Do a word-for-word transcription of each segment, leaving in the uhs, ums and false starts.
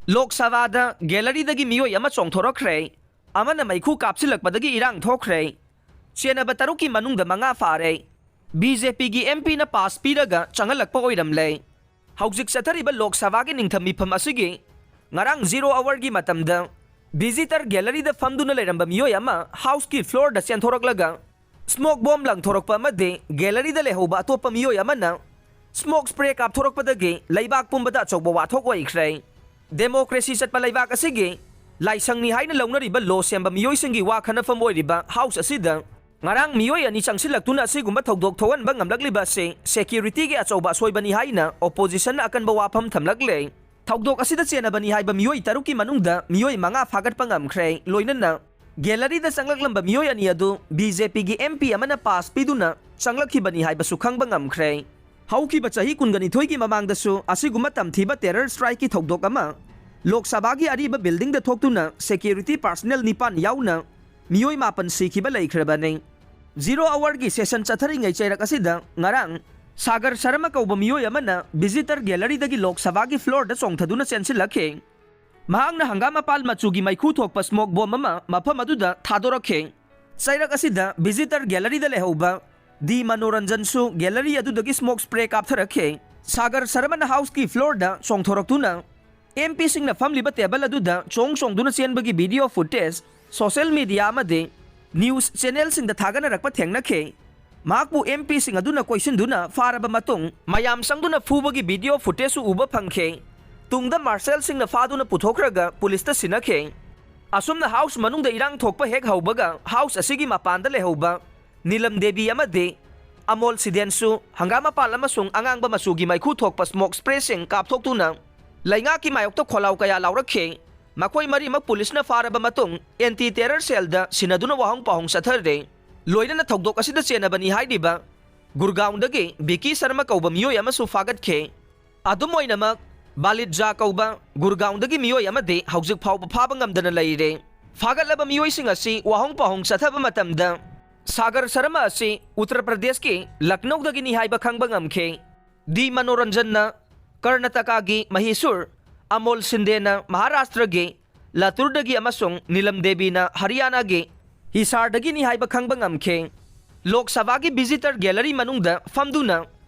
ꯂꯣꯛ ꯁꯚꯥꯗ ꯒꯦꯂꯔꯤꯗꯒꯤ ꯃꯤꯑꯣꯏ ꯑꯃ ꯆꯣꯡꯊꯣꯔꯛꯈ꯭ꯔꯦ꯫ ꯑꯃꯅ ꯃꯩꯈꯨ ꯀꯥꯞꯁꯤꯜꯂꯛꯄꯗꯒꯤ ꯏꯔꯥꯡ ꯊꯣꯛꯈ꯭ꯔꯦ꯫ ꯆꯦꯟꯅꯕ ꯇꯔꯨꯛꯀꯤ ꯃꯅꯨꯡꯗ ꯃꯉꯥ ꯐꯥꯔꯦ꯫ ꯕꯤ ꯖꯦ ꯄꯤꯒꯤ ꯑꯦꯝ ꯄꯤꯅ ꯄꯥꯁ ꯄꯤꯔꯒ ꯆꯪꯍꯜꯂꯛꯄ ꯑꯣꯏꯔꯝꯂꯦ꯫ ꯍꯧꯖꯤꯛ ꯆꯠꯊꯔꯤꯕ ꯂꯣꯛ ꯁꯚꯥꯒꯤ ꯅꯤꯡꯊꯝ ꯃꯤꯐꯝ ꯑꯁꯤꯒꯤ ꯉꯔꯥꯡ ꯖꯤꯔꯣ ꯑꯋꯔꯒꯤ ꯃꯇꯝꯗ ꯚꯤꯖꯤꯇꯔ ꯒꯦꯂꯔꯤꯗ ꯐꯝꯗꯨꯅ ꯂꯩꯔꯝꯕ ꯃꯤꯑꯣꯏ ꯑꯃ ꯍꯥꯎꯁꯀꯤ ꯐ꯭ꯂꯣꯔꯗ ꯆꯦꯟꯊꯣꯔꯛꯂꯒ ꯁ꯭ꯃꯣꯛ ꯕꯣꯝ ꯂꯪꯊꯣꯔꯛꯄ ꯑꯃꯗꯤ ꯒꯦꯂꯔꯤꯗ ꯂꯩꯍꯧꯕ ꯑꯇꯣꯞꯄ ꯃꯤꯑꯣꯏ ꯑꯃꯅ ꯁ꯭ꯃꯣꯛ ꯁ꯭ꯄ꯭ꯔꯦ ꯀꯥꯞꯊꯣꯔꯛꯄꯗꯒꯤ ꯂꯩꯕꯥꯛ ꯄꯨꯝꯕꯗ ꯑꯆꯧꯕ ꯋꯥꯊꯣꯛ ꯑꯣꯏꯈ꯭ꯔꯦ꯫ ꯗꯦꯃꯣꯀ꯭ꯔꯦꯁꯤ ꯆꯠꯄ ꯂꯩꯕꯥꯛ ꯑꯁꯤꯒꯤ ꯂꯥꯏꯁꯪꯅꯤ ꯍꯥꯏꯅ ꯂꯧꯅꯔꯤꯕ ꯂꯣ ꯁꯦꯝꯕ ꯃꯤꯑꯣꯏꯁꯤꯡꯒꯤ ꯋꯥ ꯈꯟꯅꯐꯝ ꯑꯣꯏꯔꯤꯕ ꯍꯥꯎꯁ ꯑꯁꯤꯗ ꯉꯔꯥꯡ ꯃꯤꯑꯣꯏ ꯑꯅꯤ ꯆꯪꯁꯤꯜꯂꯛꯇꯨꯅ ꯑꯁꯤꯒꯨꯝꯕ ꯊꯧꯗꯣꯛ ꯊꯣꯛꯍꯟꯕ ꯉꯝꯂꯛꯂꯤꯕ ꯑꯁꯤ ꯁꯦꯀ꯭ꯌꯨꯔꯤꯇꯤꯒꯤ ꯑꯆꯧꯕ ꯑꯁꯣꯏꯕꯅꯤ ꯍꯥꯏꯅ ꯑꯣꯄꯣꯖꯤꯁꯟꯅ ꯑꯀꯟꯕ ꯋꯥꯐꯝ ꯊꯝꯂꯛꯂꯦ꯫ ꯊꯧꯗꯣꯛ ꯑꯁꯤꯗ ꯆꯦꯟꯅꯕꯅꯤ ꯍꯥꯏꯕ ꯃꯤꯑꯣꯏ ꯇꯔꯨꯛꯀꯤ ꯃꯅꯨꯡꯗ ꯃꯤꯑꯣꯏ ꯃꯉꯥ ꯐꯥꯒꯠꯄ ꯉꯝꯈ꯭ꯔꯦ꯫ ꯂꯣꯏꯅꯅ ꯒꯦꯂꯔꯤꯗ ꯆꯪꯂꯛꯂꯝꯕ ꯃꯤꯑꯣꯏ ꯑꯅꯤ ꯑꯗꯨ ꯕꯤ ꯖꯦ ꯄꯤꯒꯤ ꯑꯦꯝ ꯄꯤ ꯑꯃꯅ ꯄꯥꯁ ꯄꯤꯗꯨꯅ ꯆꯪꯂꯛꯈꯤꯕꯅꯤ ꯍꯥꯏꯕꯁꯨ ꯈꯪꯕ ꯉꯝꯈ꯭ꯔꯦ꯫ ꯍꯧꯈꯤꯕ ꯆꯍꯤ ꯀꯨꯟꯒꯅꯤꯊꯣꯏꯒꯤ ꯃꯃꯥꯡꯗꯁꯨ ꯑꯁꯤꯒꯨꯝꯕ ꯇꯝꯊꯤꯕ ꯇꯦꯔꯔ ꯁ꯭ꯇ꯭ꯔꯥꯏꯛꯀꯤ ꯊꯧꯗꯣꯛ ꯑꯃ ꯂꯣꯛ ꯁꯚꯥꯒꯤ ꯑꯔꯤꯕ ꯕꯤꯜꯗꯤꯡꯗ ꯊꯣꯛꯇꯨꯅ ꯁꯦꯀ꯭ꯌꯨꯔꯤꯇꯤ ꯄꯥꯔꯁꯅꯦꯜ ꯅꯤꯄꯥꯟ ꯌꯥꯎꯅ ꯃꯤꯑꯣꯏ ꯃꯥꯄꯟ ꯁꯤꯈꯤꯕ ꯂꯩꯈ꯭ꯔꯕꯅꯤ꯫ ꯖꯤꯔꯣ ꯑꯋꯔꯒꯤ ꯁꯦꯁꯟ ꯆꯠꯊꯔꯤꯉꯩ ꯆꯩꯔꯛ ꯑꯁꯤꯗ ꯉꯔꯥꯡ ꯁꯥꯒꯔ ꯁꯔꯃ ꯀꯧꯕ ꯃꯤꯑꯣꯏ ꯑꯃꯅ ꯚꯤꯖꯤꯇꯔ ꯒꯦꯂꯔꯤꯗꯒꯤ ꯂꯣꯛ ꯁꯚꯥꯒꯤ ꯐ꯭ꯂꯣꯔꯗ ꯆꯣꯡꯊꯗꯨꯅ ꯆꯦꯟꯁꯤꯜꯂꯛꯈꯤ꯫ ꯃꯍꯥꯛꯅ ꯍꯪꯒꯥꯝ ꯃꯄꯥꯜ ꯃꯆꯨꯒꯤ ꯃꯩꯈꯨ ꯊꯣꯛꯄ ꯁ꯭ꯃꯣꯛ ꯕꯣꯝ ꯑꯃ ꯃꯐꯝ ꯑꯗꯨꯗ ꯊꯥꯗꯣꯔꯛꯈꯤ꯫ ꯆꯩꯔꯛ ꯑꯁꯤꯗ ꯚꯤꯖꯤꯇꯔ ꯒꯦꯂꯔꯤꯗ ꯂꯩꯍꯧꯕ ꯗꯤ ꯃꯅꯣꯔꯟꯖꯟꯁꯨ ꯒꯦꯂꯔꯤ ꯑꯗꯨꯗꯒꯤ ꯁ꯭ꯃꯣꯛ ꯁ꯭ꯄ꯭ꯔꯦ ꯀꯥꯞꯊꯔꯛꯈꯤ꯫ ꯁꯥꯒꯔ ꯁꯔꯃꯅ ꯍꯥꯎꯁꯀꯤ ꯐ꯭ꯂꯣꯔꯗ ꯆꯣꯡꯊꯣꯔꯛꯇꯨꯅ ꯑꯦꯝ ꯄꯤꯁꯤꯡꯅ ꯐꯝꯂꯤꯕ ꯇꯦꯕꯜ ꯑꯗꯨꯗ ꯆꯣꯡ ꯆꯣꯡꯗꯨꯅ ꯆꯦꯟꯕꯒꯤ ꯚꯤꯗꯤꯑꯣ ꯐꯨꯇꯦꯖ ꯁꯣꯁꯦꯜ ꯃꯤꯗꯤꯌꯥ ꯑꯃꯗꯤ ꯅ꯭ꯌꯨꯁ ꯆꯦꯅꯦꯜꯁꯤꯡꯗ ꯊꯥꯒꯠꯅꯔꯛꯄ ꯊꯦꯡꯅꯈꯤ꯫ ꯃꯍꯥꯛꯄꯨ ꯑꯦꯝ ꯄꯤꯁꯤꯡ ꯑꯗꯨꯅ ꯀꯣꯏꯁꯤꯟꯗꯨꯅ ꯐꯥꯔꯕ ꯃꯇꯨꯡ ꯃꯌꯥꯝ ꯆꯪꯗꯨꯅ ꯐꯨꯕꯒꯤ ꯚꯤꯗꯤꯑꯣ ꯐꯨꯇꯦꯖꯁꯨ ꯎꯕ ꯐꯪꯈꯤ꯫ ꯇꯨꯡꯗ ꯃꯥꯔꯁꯦꯜꯁꯤꯡꯅ ꯐꯥꯗꯨꯅ ꯄꯨꯊꯣꯛꯈ꯭ꯔꯒ ꯄꯨꯂꯤꯁꯇ ꯁꯤꯟꯅꯈꯤ꯫ ꯑꯁꯨꯝꯅ ꯍꯥꯎꯁ ꯃꯅꯨꯡꯗ ꯏꯔꯥꯡ ꯊꯣꯛꯄ ꯍꯦꯛ ꯍꯧꯕꯒ ꯍꯥꯎꯁ ꯑꯁꯤꯒꯤ ꯃꯄꯥꯟꯗ ꯂꯩꯍꯧꯕ ꯅꯤꯂꯝ ꯗꯦꯕꯤ ꯑꯃꯗꯤ ꯑꯃꯣꯜ ꯁꯤꯗꯦꯟꯁꯨ ꯍꯪꯒꯥꯝ ꯃꯄꯥꯜ ꯑꯃꯁꯨꯡ ꯑꯉꯥꯡꯕ ꯃꯆꯨꯒꯤ ꯃꯩꯈꯨ ꯊꯣꯛꯄ ꯁ꯭ꯃꯣꯛ ꯁ꯭ꯄ꯭ꯔꯦꯁꯤꯡ ꯀꯥꯞꯊꯣꯛꯇꯨꯅ ꯂꯩꯉꯥꯛꯀꯤ ꯃꯥꯌꯣꯛꯇ ꯈꯣꯜꯂꯥꯎ ꯀꯌꯥ ꯂꯥꯎꯔꯛꯈꯤ꯫ ꯃꯈꯣꯏ ꯃꯔꯤꯃꯛ ꯄꯨꯂꯤꯁꯅ ꯐꯥꯔꯕ ꯃꯇꯨꯡ ꯑꯦꯟꯇꯤ ꯇꯦꯔꯔ ꯁꯦꯜꯗ ꯁꯤꯟꯅꯗꯨꯅ ꯋꯥꯍꯪ ꯄꯥꯎꯍꯪ ꯆꯠꯊꯔꯦ꯫ ꯂꯣꯏꯅꯅ ꯊꯧꯗꯣꯛ ꯑꯁꯤꯗ ꯆꯦꯟꯅꯕꯅꯤ ꯍꯥꯏꯔꯤꯕ ꯒꯨꯔꯒꯥꯎꯟꯗꯒꯤ ꯕꯤꯀꯤ ꯁꯔꯃ ꯀꯧꯕ ꯃꯤꯑꯣꯏ ꯑꯃꯁꯨ ꯐꯥꯒꯠꯈꯤ꯫ ꯑꯗꯨꯝ ꯑꯣꯏꯅꯃꯛ, ꯕꯥꯂꯤꯠꯖꯥ ꯀꯧꯕ ꯒꯨꯔꯒꯥꯎꯟꯗꯒꯤ ꯃꯤꯑꯣꯏ ꯑꯃꯗꯤ ꯍꯧꯖꯤꯛ ꯐꯥꯎꯕ ꯐꯥꯕ ꯉꯝꯗꯅ ꯂꯩꯔꯦ꯫ ꯐꯥꯒꯠꯂꯕ ꯃꯤꯑꯣꯏꯁꯤꯡ ꯑꯁꯤ ꯋꯥꯍꯪ ꯄꯥꯎꯍꯪ ꯆꯠꯊꯕ ꯃꯇꯝꯗ ꯁꯥꯒꯔ ꯁꯔꯃ ꯑꯁꯤ ꯎꯠꯇꯔ ꯄ꯭ꯔꯗꯦꯁꯀꯤ ꯂꯛꯅꯧꯗꯒꯤꯅꯤ ꯍꯥꯏꯕ ꯈꯪꯕ ꯉꯝꯈꯤ꯫ ꯗꯤ ꯃꯅꯣꯔꯟꯖꯟꯅ ꯀꯔꯅꯥꯇꯀꯥꯒꯤ ꯃꯍꯤꯁꯨꯔ ꯑꯃꯣꯜ ꯁꯤꯟꯗꯦꯅ ꯃꯍꯥꯔꯥꯁꯇ꯭ꯔꯒꯤ ꯂꯥꯇꯨꯔꯗꯒꯤ ꯑꯃꯁꯨꯡ ꯅꯤꯂꯝ ꯗꯦꯕꯤꯅ ꯍꯔꯤꯌꯥꯅꯥꯒꯤ ꯍꯤꯁꯥꯔꯗꯒꯤꯅꯤ ꯍꯥꯏꯕ ꯈꯪꯕ ꯉꯝꯈꯤ꯫ ꯂꯣꯛ ꯁꯚꯥꯒꯤ ꯚꯤꯖꯤꯇꯔ ꯒꯦꯂꯔꯤ ꯃꯅꯨꯡꯗ ꯐꯝꯗꯨꯅ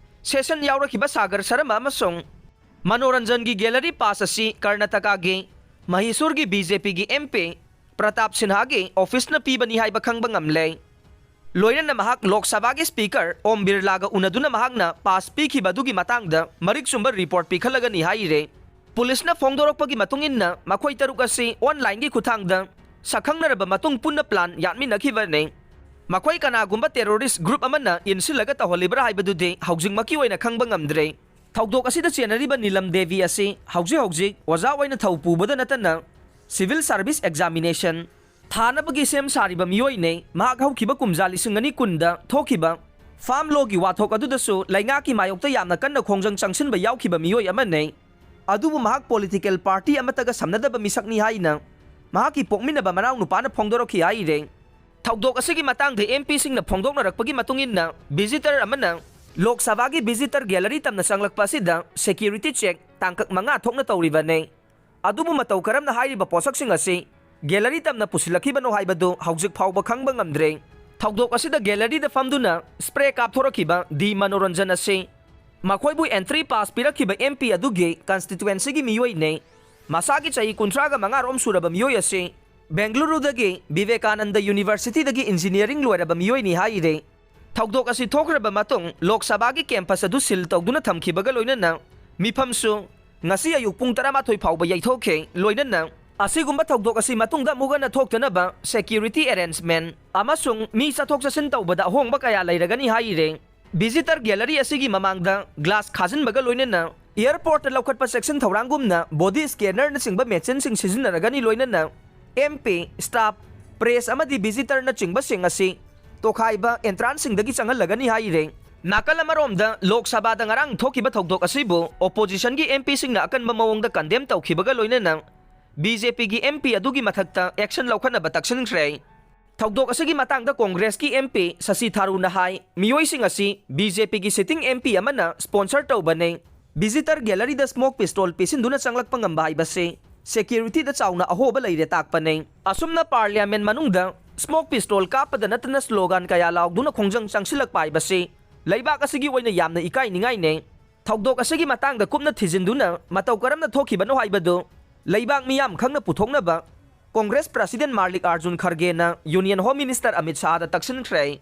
ꯁꯦꯁꯟ ꯌꯥꯎꯔꯛꯈꯤꯕ ꯁꯥꯒꯔ ꯁꯔꯃ ꯑꯃꯁꯨꯡ ꯃꯅꯣꯔꯟꯖꯟꯒꯤ ꯒꯦꯂꯔꯤ ꯄꯥꯁ ꯑꯁꯤ ꯀꯔꯅꯥꯇꯀꯥꯒꯤ ꯃꯍꯤꯁꯨꯔꯒꯤ ꯕꯤ ꯖꯦ ꯄꯤꯒꯤ ꯑꯦꯝ ꯄꯤ ꯄ꯭ꯔꯇꯥꯞ ꯁꯤꯟꯍꯥꯒꯤ ꯑꯣꯐꯤꯁꯅ ꯄꯤꯕꯅꯤ ꯍꯥꯏꯕ ꯈꯪꯕ ꯉꯝꯂꯦ꯫ ꯂꯣꯏꯅꯅ ꯃꯍꯥꯛ ꯂꯣꯛ ꯁꯚꯥꯒꯤ ꯁ꯭ꯄꯤꯀꯔ ꯑꯣꯝ ꯕꯤꯔꯂꯥꯒ ꯎꯅꯗꯨꯅ ꯃꯍꯥꯛꯅ ꯄꯥꯁ ꯄꯤꯈꯤꯕ ꯑꯗꯨꯒꯤ ꯃꯇꯥꯡꯗ ꯃꯔꯤꯛ ꯆꯨꯝꯕ ꯔꯤꯄꯣꯔꯠ ꯄꯤꯈꯠꯂꯒꯅꯤ ꯍꯥꯏꯔꯦ꯫ ꯄꯨꯂꯤꯁꯅ ꯐꯣꯡꯗꯣꯔꯛꯄꯒꯤ ꯃꯇꯨꯡ ꯏꯟꯅ ꯃꯈꯣꯏ ꯇꯔꯨꯛ ꯑꯁꯤ ꯑꯣꯟꯂꯥꯏꯟꯒꯤ ꯈꯨꯠꯊꯥꯡꯗ ꯁꯛꯈꯪꯅꯔꯕ ꯃꯇꯨꯡ ꯄꯨꯟꯅ ꯄ꯭ꯂꯥꯟ ꯌꯥꯠꯃꯤꯟꯅꯈꯤꯕꯅꯤ꯫ ꯃꯈꯣꯏ ꯀꯅꯥꯒꯨꯝꯕ ꯇꯦꯔꯣꯔꯤꯁ ꯒ꯭ꯔꯨꯞ ꯑꯃꯅ ꯏꯟꯁꯤꯜꯂꯒ ꯇꯧꯍꯜꯂꯤꯕ꯭ꯔꯥ ꯍꯥꯏꯕꯗꯨꯗꯤ ꯍꯧꯖꯤꯛꯃꯛꯀꯤ ꯑꯣꯏꯅ ꯈꯪꯕ ꯉꯝꯗ꯭ꯔꯦ꯫ ꯊꯧꯗꯣꯛ ꯑꯁꯤꯗ ꯆꯦꯟꯅꯔꯤꯕ ꯅꯤꯂꯝ ꯗꯦꯕꯤ ꯑꯁꯤ ꯍꯧꯖꯤꯛ ꯍꯧꯖꯤꯛ ꯑꯣꯖꯥ ꯑꯣꯏꯅ ꯊꯧ ꯄꯨꯕꯗ ꯅꯠꯇꯅ ꯁꯤꯚꯤꯜ ꯁꯥꯔꯚꯤꯁ ꯑꯦꯛꯖꯥꯃꯤꯅꯦꯁꯟ ꯊꯥꯅꯕꯒꯤ ꯁꯦꯝ ꯁꯥꯔꯤꯕ ꯃꯤꯑꯣꯏꯅꯤ꯫ ꯃꯍꯥꯛ ꯍꯧꯈꯤꯕ ꯀꯨꯝꯖꯥ ꯂꯤꯁꯤꯡ ꯑꯅꯤ ꯀꯨꯟꯗ ꯊꯣꯛꯈꯤꯕ ꯐꯥꯝ ꯂꯣꯒꯤ ꯋꯥꯊꯣꯛ ꯑꯗꯨꯗꯁꯨ ꯂꯩꯉꯥꯛꯀꯤ ꯃꯥꯌꯣꯛꯇ ꯌꯥꯝꯅ ꯀꯟꯅ ꯈꯣꯡꯖꯪ ꯆꯪꯁꯤꯟꯕ ꯌꯥꯎꯈꯤꯕ ꯃꯤꯑꯣꯏ ꯑꯃꯅꯤ꯫ ꯑꯗꯨꯕꯨ ꯃꯍꯥꯛ ꯄꯣꯂꯤꯇꯤꯀꯦꯜ ꯄꯥꯔꯇꯤ ꯑꯃꯠꯇꯒ ꯁꯝꯅꯗꯕ ꯃꯤꯁꯛꯅꯤ ꯍꯥꯏꯅ ꯃꯍꯥꯛꯀꯤ ꯄꯣꯛꯃꯤꯟꯅꯕ ꯃꯅꯥꯎ ꯅꯨꯄꯥꯅ ꯐꯣꯡꯗꯣꯔꯛꯈꯤ ꯍꯥꯏꯔꯦ꯫ ꯊꯧꯗꯣꯛ ꯑꯁꯤꯒꯤ ꯃꯇꯥꯡꯗ ꯑꯦꯝ ꯄꯤꯁꯤꯡꯅ ꯐꯣꯡꯗꯣꯛꯅꯔꯛꯄꯒꯤ ꯃꯇꯨꯡ ꯏꯟꯅ, ꯚꯤꯖꯤꯇꯔ ꯑꯃꯅ ꯂꯣꯛ ꯁꯚꯥꯒꯤ ꯚꯤꯖꯤꯇꯔ ꯒꯦꯂꯔꯤ ꯇꯝꯅ ꯆꯪꯂꯛꯄ ꯑꯁꯤꯗ ꯁꯦꯀ꯭ꯌꯨꯔꯤꯇꯤ ꯆꯦꯛ ꯇꯥꯡꯀꯛ ꯃꯉꯥ ꯊꯣꯛꯅ ꯇꯧꯔꯤꯕꯅꯤ꯫ ꯑꯗꯨꯕꯨ ꯃꯇꯧ ꯀꯔꯝꯅ ꯍꯥꯏꯔꯤꯕ ꯄꯣꯠꯁꯛꯁꯤꯡ ꯑꯁꯤ ꯒꯦꯂꯔꯤ ꯇꯝꯅ ꯄꯨꯁꯤꯜꯂꯛꯈꯤꯕꯅꯣ ꯍꯥꯏꯕꯗꯨ ꯍꯧꯖꯤꯛ ꯐꯥꯎꯕ ꯈꯪꯕ ꯉꯝꯗ꯭ꯔꯦ꯫ ꯊꯧꯗꯣꯛ ꯑꯁꯤꯗ ꯒꯦꯂꯔꯤꯗ ꯐꯝꯗꯨꯅ ꯁ꯭ꯄ꯭ꯔꯦ ꯀꯥꯞꯊꯣꯔꯛꯈꯤꯕ ꯗꯤ ꯃꯅꯣꯔꯟꯖꯟ ꯑꯁꯤ ꯃꯈꯣꯏꯕꯨ ꯑꯦꯟꯇ꯭ꯔꯤ ꯄꯥꯁ ꯄꯤꯔꯛꯈꯤꯕ ꯑꯦꯝ ꯄꯤ ꯑꯗꯨꯒꯤ ꯀꯟꯁꯇꯤꯇ꯭ꯋꯦꯟꯁꯤꯒꯤ ꯃꯤꯑꯣꯏꯅꯤ꯫ ꯃꯁꯥꯒꯤ ꯆꯍꯤ ꯀꯨꯟꯊ꯭ꯔꯥꯒ ꯃꯉꯥ ꯔꯣꯝ ꯁꯨꯔꯕ ꯃꯤꯑꯣꯏ ꯑꯁꯤ ꯕꯦꯡꯒꯂꯨꯔꯨꯗꯒꯤ ꯚꯤꯕꯦꯀꯥꯅꯟꯗ ꯌꯨꯅꯤꯚꯔꯁꯤꯇꯤꯗꯒꯤ ꯏꯟꯖꯤꯅꯤꯌꯥꯔꯤꯡ ꯂꯣꯏꯔꯕ ꯃꯤꯑꯣꯏꯅꯤ ꯍꯥꯏꯔꯦ꯫ ꯊꯧꯗꯣꯛ ꯑꯁꯤ ꯊꯣꯛꯈ꯭ꯔꯕ ꯃꯇꯨꯡ ꯂꯣꯛ ꯁꯚꯥꯒꯤ ꯀꯦꯝꯄꯁ ꯑꯗꯨ ꯁꯤꯜ ꯇꯧꯗꯨꯅ ꯊꯝꯈꯤꯕꯒ ꯂꯣꯏꯅꯅ ꯃꯤꯐꯝꯁꯨ ꯉꯁꯤ ꯑꯌꯨꯛ ꯄꯨꯡ ꯇꯔꯥꯃꯥꯊꯣꯏ ꯐꯥꯎꯕ ꯌꯩꯊꯣꯛꯈꯤ꯫ ꯂꯣꯏꯅꯅ ꯑꯁꯤꯒꯨꯝꯕ ꯊꯧꯗꯣꯛ ꯑꯁꯤ ꯃꯇꯨꯡꯗ ꯑꯃꯨꯛ ꯍꯟꯅ ꯊꯣꯛꯇꯅꯕ ꯁꯦꯀ꯭ꯌꯨꯔꯤꯇꯤ ꯑꯦꯔꯦꯟꯖꯃꯦꯟ ꯑꯃꯁꯨꯡ ꯃꯤ ꯆꯠꯊꯣꯛ ꯆꯠꯁꯤꯟ ꯇꯧꯕꯗ ꯑꯍꯣꯡꯕ ꯀꯌꯥ ꯂꯩꯔꯒꯅꯤ ꯍꯥꯏꯔꯦ꯫ ꯚꯤꯖꯤꯇꯔ ꯒꯦꯂꯔꯤ ꯑꯁꯤꯒꯤ ꯃꯃꯥꯡꯗ ꯒ꯭ꯂꯥꯁ ꯈꯥꯖꯤꯟꯕꯒ ꯂꯣꯏꯅꯅ ꯑꯦꯌꯔꯄꯣꯔꯠꯇ ꯂꯧꯈꯠꯄ ꯆꯦꯛꯁꯤꯟ ꯊꯧꯔꯥꯡꯒꯨꯝꯅ ꯕꯣꯗꯤ ꯁ꯭ꯀꯦꯅꯔꯅꯆꯤꯡꯕ ꯃꯦꯆꯤꯟꯁꯤꯡ ꯁꯤꯖꯤꯟꯅꯔꯒꯅꯤ꯫ ꯂꯣꯏꯅꯅ ꯑꯦꯝ ꯄꯤ, ꯁ꯭ꯇꯥꯐ, ꯄ꯭ꯔꯦꯁ ꯑꯃꯗꯤ ꯚꯤꯖꯤꯇꯔꯅꯆꯤꯡꯕꯁꯤꯡ ꯑꯁꯤ ꯇꯣꯈꯥꯏꯕ ꯑꯦꯟꯇ꯭ꯔꯥꯟꯁꯁꯤꯡꯗꯒꯤ ꯆꯪꯍꯜꯂꯒꯅꯤ ꯍꯥꯏꯔꯦ꯫ ꯅꯥꯀꯜ ꯑꯃꯔꯣꯝꯗ ꯂꯣꯛ ꯁꯚꯥꯗ ꯉꯔꯥꯡ ꯊꯣꯛꯈꯤꯕ ꯊꯧꯗꯣꯛ ꯑꯁꯤꯕꯨ ꯑꯣꯄꯣꯖꯤꯁꯟꯒꯤ ꯑꯦꯝ ꯄꯤꯁꯤꯡꯅ ꯑꯀꯟꯕ ꯃꯑꯣꯡꯗ ꯀꯟꯗꯦꯝ ꯇꯧꯈꯤꯕꯒ ꯂꯣꯏꯅꯅ ꯕꯤ ꯖꯦ ꯄꯤꯒꯤ ꯑꯦꯝ ꯄꯤ ꯑꯗꯨꯒꯤ ꯃꯊꯛꯇ ꯑꯦꯛꯁꯟ ꯂꯧꯈꯠꯅꯕ ꯇꯛꯁꯤꯟꯈ꯭ꯔꯦ꯫ ꯊꯧꯗꯣꯛ ꯑꯁꯤꯒꯤ ꯃꯇꯥꯡꯗ ꯀꯣꯡꯒ꯭ꯔꯦꯁꯀꯤ ꯑꯦꯝ ꯄꯤ ꯁꯁꯤ ꯊꯥꯔꯨꯔꯅ ꯍꯥꯏ, ꯃꯤꯑꯣꯏꯁꯤꯡ ꯑꯁꯤ ꯕꯤ ꯖꯦ ꯄꯤꯒꯤ ꯁꯤꯇꯤꯡ ꯑꯦꯝ ꯄꯤ ꯑꯃꯅ ꯁ꯭ꯄꯣꯟꯁꯔ ꯇꯧꯕꯅꯤ꯫ Visitor Gallery ꯗ smoke pistol ꯄꯤꯁꯤꯟꯗꯨꯅ ꯆꯪꯂꯛꯄ ꯉꯝꯕ ꯍꯥꯏꯕꯁꯤ security ꯗ ꯆꯥꯎꯅ ꯑꯍꯣꯕ ꯂꯩꯔꯦ ꯇꯥꯛꯄꯅꯤ꯫ ꯑꯁꯨꯝꯅ Parliament ꯃꯅꯨꯡꯗ smoke pistol ꯀꯥꯞꯄꯗ ꯅꯠꯇꯅ slogan ꯀꯌꯥ ꯂꯥꯎꯗꯨꯅ ꯈꯣꯡꯖꯪ ꯆꯪꯁꯤꯜꯂꯛꯄ ꯍꯥꯏꯕꯁꯤ ꯂꯩꯕꯥꯛ ꯑꯁꯤꯒꯤ ꯑꯣꯏꯅ ꯌꯥꯝꯅ ꯏꯀꯥꯏꯅꯤꯡꯉꯥꯏꯅꯤ꯫ ꯊꯧꯗꯣꯛ ꯑꯁꯤꯒꯤ ꯃꯇꯥꯡꯗ ꯀꯨꯞꯅ ꯊꯤꯖꯤꯟꯗꯨꯅ ꯃꯇꯧ ꯀꯔꯝꯅ ꯊꯣꯛꯈꯤꯕꯅꯣ ꯍꯥꯏꯕꯗꯨ ꯂꯩꯕꯥꯛ ꯃꯤꯌꯥꯝ ꯈꯪꯅ ꯄꯨꯊꯣꯛꯅꯕ Congress President ꯃꯥꯔꯂꯤꯛ Arjun ꯈꯔꯒꯦꯅ Union Home Minister Amit ꯁꯥꯍꯗ ꯇꯛꯁꯤꯟꯈ꯭ꯔꯦ꯫